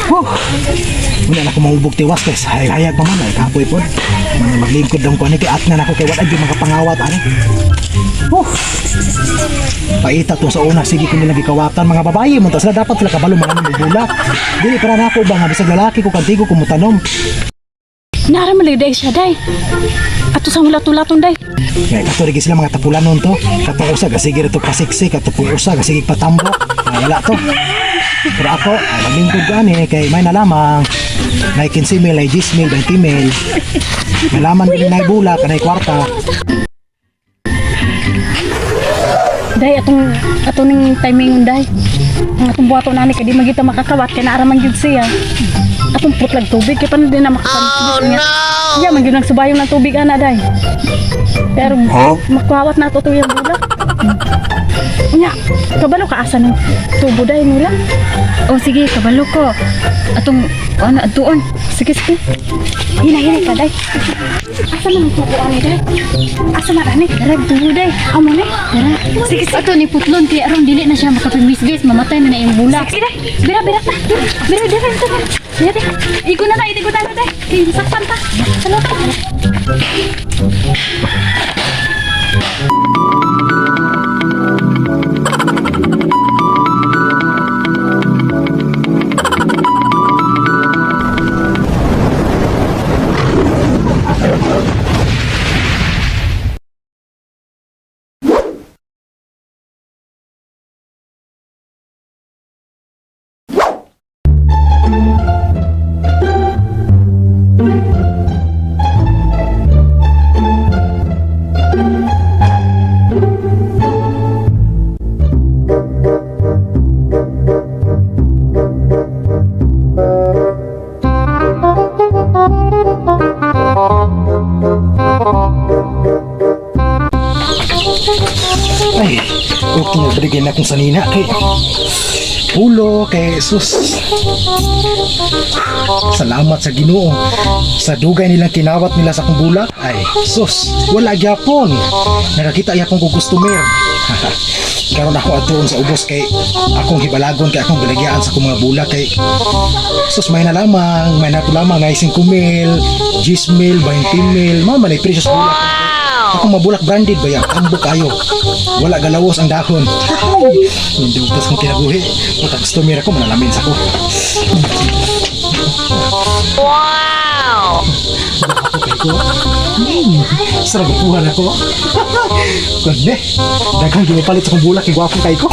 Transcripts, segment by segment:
Huh. Wala na ko mahubog tiwas kay hayag pa man ay kapoy pod. Mga maglingkod lang ko ani kay atna nako kay wala gyud makapangawat ani. Huh. Paita to sa una, sige ko nilang gikawatan mga babae mo sila dapat sila kabalo mga bulak. Dili para nako ba nga bisag lalaki ko kantigo ko mutanom. Nara man day siya day. Ato sa mulato-laton day. Kaya kato rin sila mga tapulanon to. Katong usa sige rito pasiksik, kato pong usa sige patambok. Ah, wala to. Pero ako, ay, maglingkod ko ani kay may nalamang may 15 mil, ay 10 mil, 20 mil. Malaman din na bulak, anay kwarta. Day atong ato ning timing day. Ang atong buhaton nani kay di magita makakawat kay naara man gyud siya. Atong putlag tubig kay paano din na makakawat. Oh no. Yeah, man gyud nagsubayong ng tubig ana day. Pero makawat na ato to yung bulak. Nya, kabalo ka asa ng tubo day nila. Oh sige, kabalo ko. Atong ano adtuon. Sige, sige. Hina-hina ka, day. Asa man ang tubo ani, day? Asa man ani? Dara tubo day. Amo ni? Dara. Sige, sige. Ato ni putlon kay aron dili na siya makapimisbis, mamatay na na iyong bulak. Sige, day. Bira, bira ta. Bira, bira, bira. Bira, bira. Igo na ta, igo na ta, day. Kay saktan ta. Ano ta? Ay, okay na bigyan na akong sanina kay Pulo kay sus. Salamat sa Ginoo sa dugay nilang kinawat nila sa akong bulak. Ay, sus, wala gyapon. Nakakita gyapon ko customer. Karon ako atuon sa ubos kay akong hibalagon kay akong balagyaan sa akong mga bulak kay sus may na lamang, may nato lamang ay 5 mil, 10 mil, 20 mil, mao man ay presyo sa bulak. Ako mabulak branded ba yan? Tambo kayo. Wala galawos ang dahon. Hindi utos kong kinabuhi. Maka customer ako, manalamin sa ko. Wow! Sarap ako. Kundi, daghang gipalit sa kong bulak kay gwapo kay ko.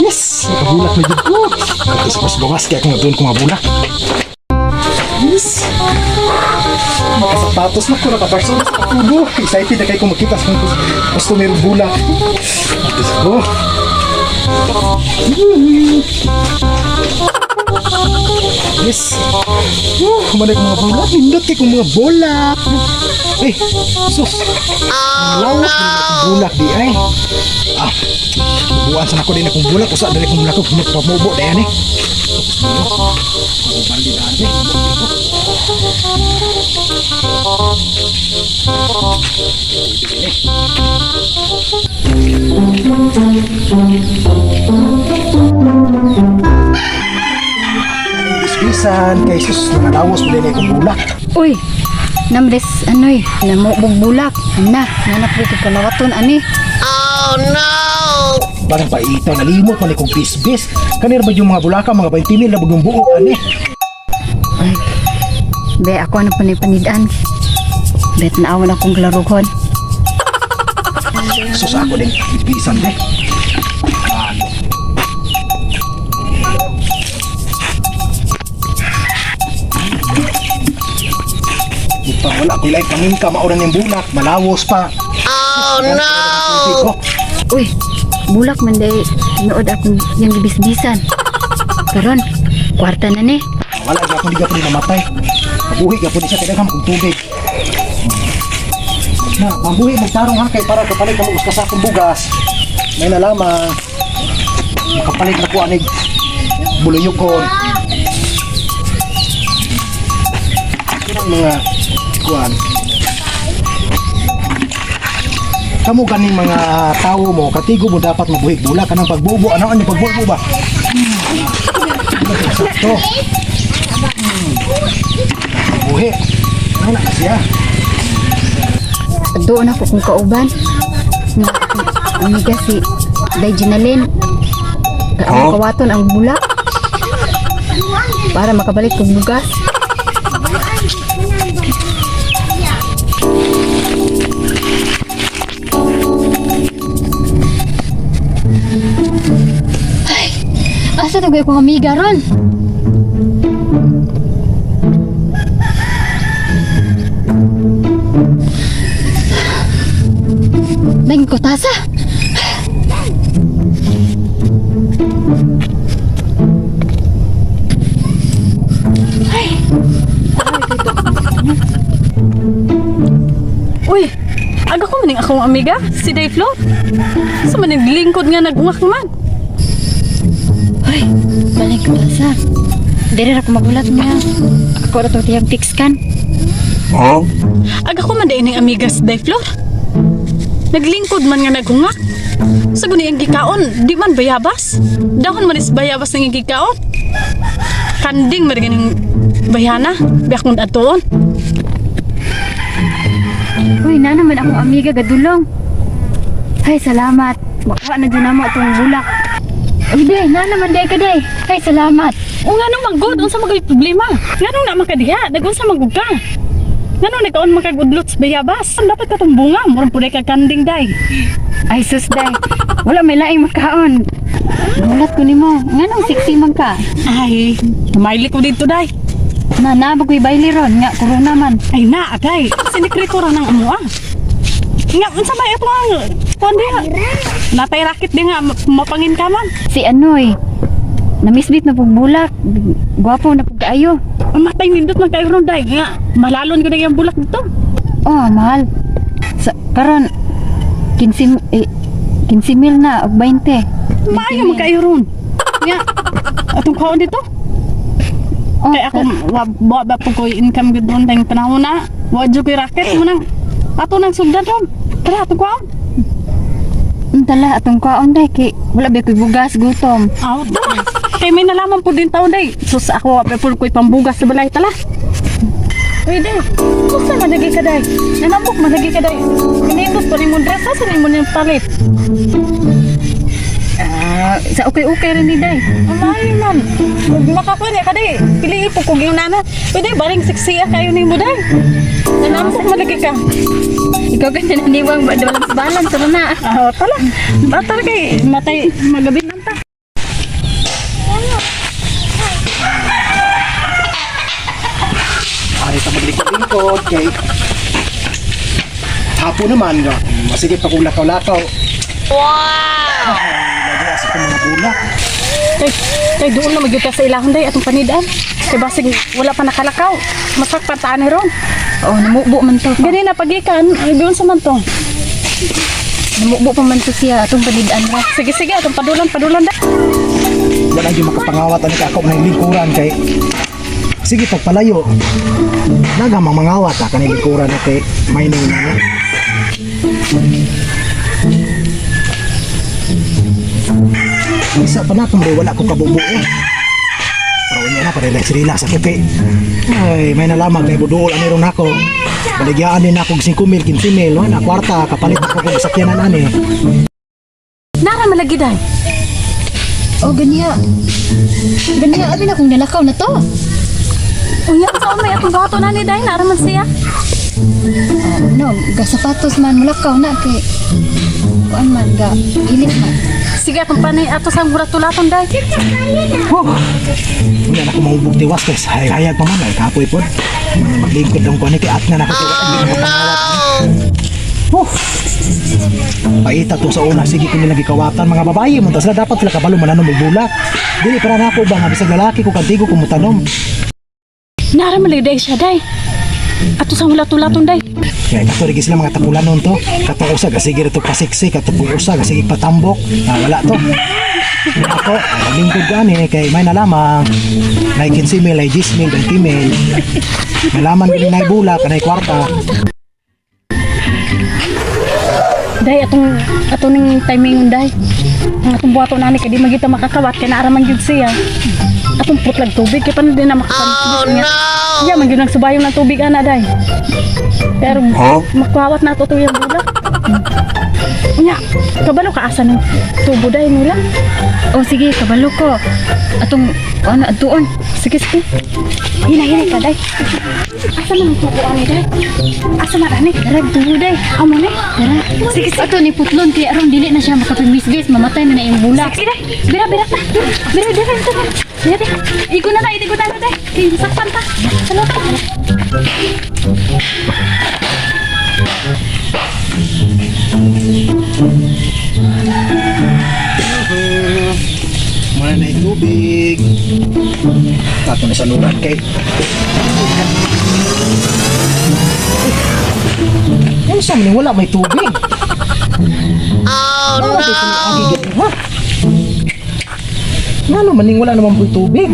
Yes! Nakabulak na jud ko. Tapos mas gawas kaya akong doon kong mabulak. Yes! Makasapatos na ko, nakaparson na sa tubo. Excited na kayo kung makita sa kong customer bulak. Diyos ko. Yes. Kumanay kong mga bulak. Nindot kay kong mga bulak. Eh, sus. Oh, lawas din akong bulak di ay. Ah, bubuan sa nako din akong bulak. Usa dali kong bulak ko. Pamubo na yan eh. Tapos mo. Ako bali na eh. Bisan kay sus nalawas mo din akong bulak. Uy, namres anoy, namubog bulak. Na, nanap ko kalawaton ani. Parang paitaw, nalimot man akong bisbis. Kanir ba yung mga bulaka, mga 20 mil na bagong buo, ani? Ay. Be, ako ano pa ni panidan. Bet naawan akong klaruhon. Sus ako din, bisbisan de. Ano? Butang wala ko ilay kamin ka mauran yung bulak, malawos pa. Oh no! Uy, bulak man day nood akong yang gibisbisan. Karon, kwarta na ni. Wala gyapon di gyapon ni namatay. Mabuhi gyapon ni siya kay daghan kong tubig. Na, mabuhi magtarong ha kay para kapalit ka mo uska sa akong bugas. May nalaman. Makapalit na ko anig buluyukon. Ito ang mga kuan. Kamo ganing mga tawo mo, katigo mo dapat mabuhi bulak kanang pagbubo, ano ang pagbubo ba? Sakto. Buhi. Ano na siya? Doon ako kung kauban. Nga akong amiga si Day Ginalyn. Ang kawaton ang bulak. Para makabalik kong bugas. Ay, asa to kong amiga ron? Naging kutasa. Uy, aga ko maning akong amiga, si Day Flor. Sa maning lingkod nga nagungak man. Ay, balik kutasa. Dili ra ko magulat niya. Ako ra to tiyang fix kan. Aga ko man day ning amiga si Day Flor. Naglingkod man nga naghungak. Sa guni ang gikaon, di man bayabas. Dahon man is bayabas ng gikaon. Kanding man ganing bayana, biyak mong atuon. Uy, na naman akong amiga gadulong. Ay, salamat. Makuha na dyan namo itong bulak. Uy, day, na naman day ka day. Ay, salamat. O nga nung manggod, unsa magay problema? Nga nung naman ka diha, nagunsa manggod ka? Nga nung nagkaon man kag udlot sa bayabas, ang dapat katong bunga, murag puday ka kanding day. Ay, sus day. Wala may laing makaon. Gulat ko nimo. Nga nung sexy man ka. Ay, maili ko dito day. Na, na, bagoy baili ron. Nga, corona man. Ay na, agay. Sinikreto ra ng amoa. Nga, unsa may ato ang kuan diha? Natay rakit di nga mapangin ka man. Si Anoy. Namisbit na pug bulak. Gwapo na pug kaayo. Matay nindot man kayo ron day. Nga, malalon ko na yung bulak dito. Oh, mahal. Sa, karon 15 eh, 15 mil na og 20. Maayo man kayo ron. Nga, atong kaon dito. Oh, Kaya ako, wa ba po ko income gud doon tayong panahon na. Wa jud ko'y racket mo nang. Ato nang sugdan ron. Tara, atong kaon. Dala atong kaon day kay wala ba koy bugas gutom. Aw, tara. Kay may nalaman po din taon day. Sus, ako, wa pa po ko'y pambugas sa balay tala. Uy, day. Kusa man lagi ka, day. Nanambok man lagi ka, day. Kinindot pa ni mo dress. Asa ni mo niyang palit? Ah, sa okay-okay rin ni day. Amay man. Ug makakuha niya ka, day. Pili po kog yung nana. Uy, day, baring siksi ah, kayo ni mo, day. Nanambok man lagi ka. Ikaw ganyan naniwang ba balance balance ra na. Ah, tala. Tala kay matay magabi man ta. Ari ta maglingkod-lingkod kay hapon naman nga. Masige pa kung lakaw-lakaw. Wow! Lagi asa kong mga bulak. Kay, kay doon na magyud ka sa ilahon day atong panidaan. Kay basig wala pa nakalakaw. Masakpan taan ni ron. Oh, namubo man to. Gani na pagikan, ay doon sa man to. Namubo pa man to siya atong panidaan ra. Sige sige, atong padulan padulan da. Wala yung makapangawat ani ka ako ng lingkuran kay sige pagpalayo. Nagamang mangawat ha kani lingkuran na kay mining na na. Isa pa na kung wala ko kabubuo. Pero niya na, pa-relax relax ako kay ay may nalamag na ibuduol ani ron ako. Baligyaan din ako og 5 mil, 15 mil, na kwarta kapalit ako kung sakyanan ani. Nara malagi day. Oh, ganiya. Ganiya abi na kung nalakaw na to. Unya sa may atong gato na ni day, nara man siya. Oh, no, ga sapatos man mulakaw na kay kuan man ga ilit man. Sige atong panay ato sa muratulaton day. Huh. Unya na ako mahubog tiwas kay hayag pa man ay kapoy pod. Maglingkod lang ko ani kay at na nakatiwa ang pangawat. Huh. Paita to sa una sige ko nila gikawatan mga babae mo sila dapat sila kabalo mananom og bulak. Dili para nako ba nga bisag lalaki ko kantigo ko motanom. Nara malagi day siya day. Ato sa mulatulaton day. Kaya kato rin sila mga tapulanon to. Katong usa sige to pasiksi, katong usa sige patambok. Ah, wala to. Ako, maglingkod gani kay may nalamang nay 15 mil, ay 10 mil, 20 mil. Nalaman din nay bulak, nay kwarta. Day atong ato ning timing day. Ang atong buhaton ani kay di magita makakawat kay naara man gyud siya. Atong putlag tubig kay paano din na makapamit. Oh no. Iya man gyud nang subayong ng tubig ana, day. Pero makuhawat na ato to yung bulak. Nya, kabalo ka asa ng tubo, day, nila. Oh sige, kabalo ko. Atong ano atuon. Sige, sige. Hinay, hinay ka, day. Asa man ang tubo ani, day? Asa man ani? Dara tubo, day. Amo ni? Dara. Sige, sige. Ato ni putlon kay aron dili na siya makapimisbis, mamatay na na iyong bulak. Sige, day. Bira, bira ta. Bira, bira, bira. Bira, bira. Igo na ta, igo na ta, day. Kay sakpan ta. Ano ta? Muna na yung tubig. Tato na sa luran kay. Ano sa amin? Wala may tubig. Oh, no! Ha? Ngano maning wala naman po tubig?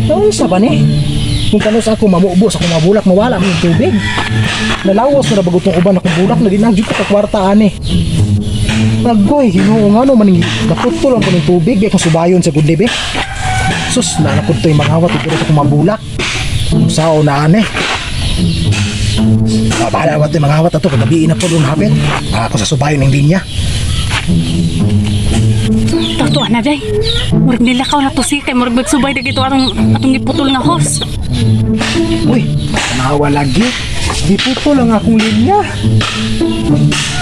Naunsa ba ni? Kung kano sa ako mamubo sa akong mabulak mawala man yung tubig. Nalawas na nabagutong uban akong bulak na dinagyo ko ka kwarta ani. Agoy, Ginoo, ngano man naputol ang kuning tubig di akong subayon sa good be. Sus, na napud to'y mangawat ug sa akong mabulak. Sao na ane. Ah, bahala wa to'y mangawat ato kagabi na pod hapit. Ah, ako sa subayon ng linya. Toto na, day. Murag nilakaw na to si kay murag magsubay dagito atong atong giputol nga hose. Uy, tanawa lagi. Giputol ang akong linya.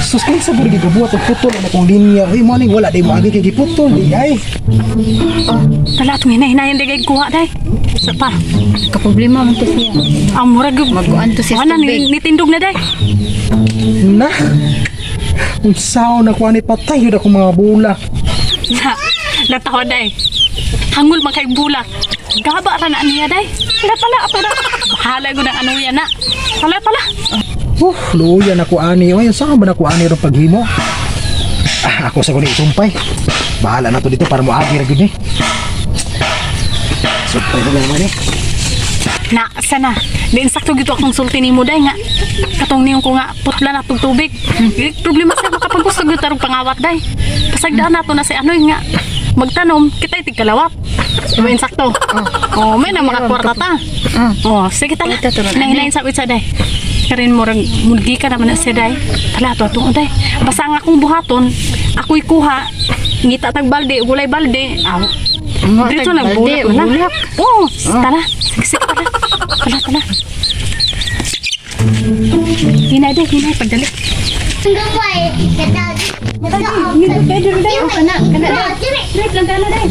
Sus, kinsa ba gigabuhat og putol ang akong linya? Uy, mo ning wala di mo agi kay giputol di ay. Tala atong hinay-hinayan day kay kuha, day. Sa pa. Kaproblema man to siya. Ang murag Magkuan to siya sa Wala tubig. ni nitindog na, day. Na. Unsaon na kuha ni patay yun akong mga bulak. Na, natawa, day. Hangol man kay bulak. Gaba ra na niya, day. Tala tala ato na. Bahala gud ang ano yan na. Tala tala. Luya na ko ani. Ay, saan ba na ko ani ro paghimo? Ah, ako sa kundi sumpay. Bahala na to dito para moagi ra gud ni. Sumpay na naman eh. Na, sana. Di insakto gito akong sulti nimo, day, nga. Katong niyong ko nga putla na tong tubig. Di problema sa makapaggusto gyud tarong pangawat, day. Pasagdaan nato na si anoy nga magtanom kita tig kalawat. Diba insakto? Oh, may na makakwarta ta. Oh, sige tala. Ito, turon, Nahilain sa witsa, day. Karin murag mulgi ka naman na siya, day. Tala to atong day. Basta ang akong buhaton, ako'y kuha ngita tag balde, gulay balde. Aw. Mga Dito tag lang balde, bulak na. bulak. Oo, tala. Sige, sige, tala. Tala, tala. Hinay, day, hinay, pagdali. Kana kana day. Dali, lang tala, day.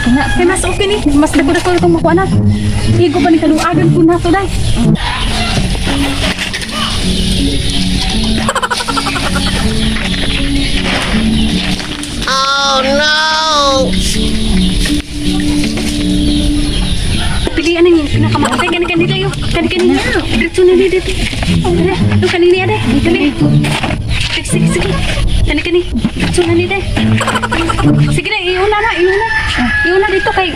Kana. Kay mas okay ni, mas dako-dako itong makuha na. Igo pa ni kaluagan po na to, day. Oh no! Pilian ang pinakamakatay. Kani kani tayo. Kani kani niya. Diretso na dito. Oh, dali. Ito kani niya, day. Dali. Sige, sige, sige. Kani kani. Diretso na dito. Sige na, iuna na, iuna. Iuna dito kay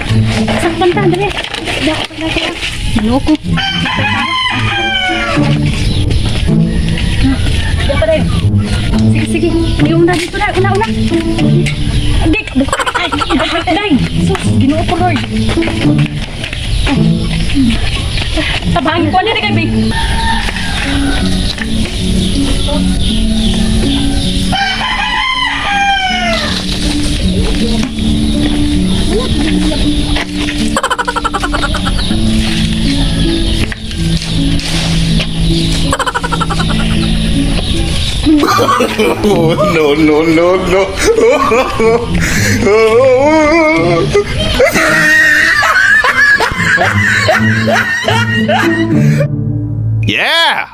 sakpan ta, dali. Dako na kaya. Loko. Dako na. Sige, sige. Iuna dito na, una, una. Hindi, ay, ay, sus, Ginoo ko, Lord. Tabangin ko na kay Big. Oh, no, no, no, no. Yeah!